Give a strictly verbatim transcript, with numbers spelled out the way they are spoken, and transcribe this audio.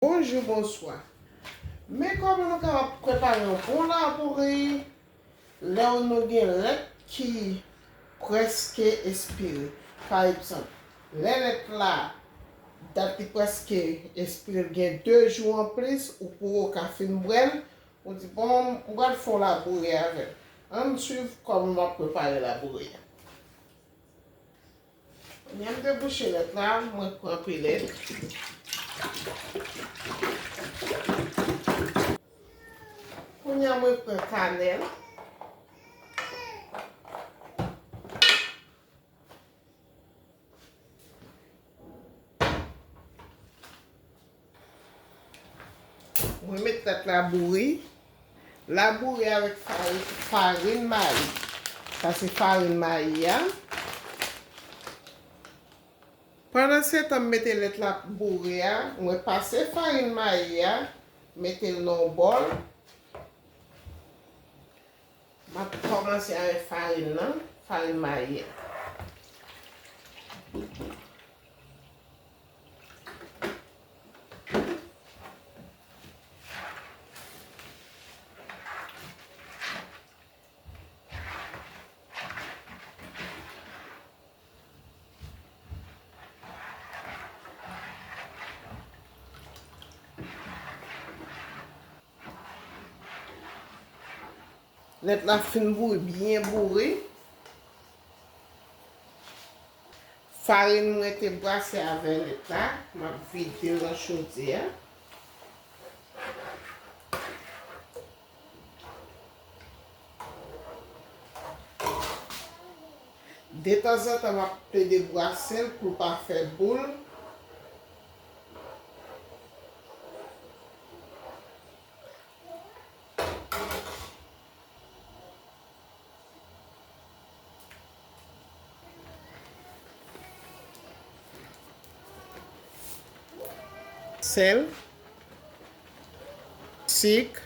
Bonjou, bonswa. Men kòman nou kapab prepare yon bon labouri lè nou gen lèt ki prèske espire. Pa egzanp, lè lèt la, dat li prèske espire, l gen de jou anplis, ou poko ka fin bwè l, ou di, "Bon, m pral fè yon labouri avè l." Ann swiv kòman m ap prepare labouri a. Kounye a m debouche lèt la, mwen pran pe lèt. Kounye a mwen pran kanèl. Mwen met lèt la bouri. Labouri avèk fari-, farin mayi. Sa se farin mayi a. Pandan se tan m mete lèt la bouri a, mwen pase farin mayi a, mete l nan yon bòl. M ap kòmanse avèk farin nan, farin mayi a. Lèt la fin bouri, byen bouri. Farin mwen te brase avè lèt la, m ap vide l nan chodyè a. Detanzantan, m ap plede brase l pou l pa fè boul. Sèl, sik,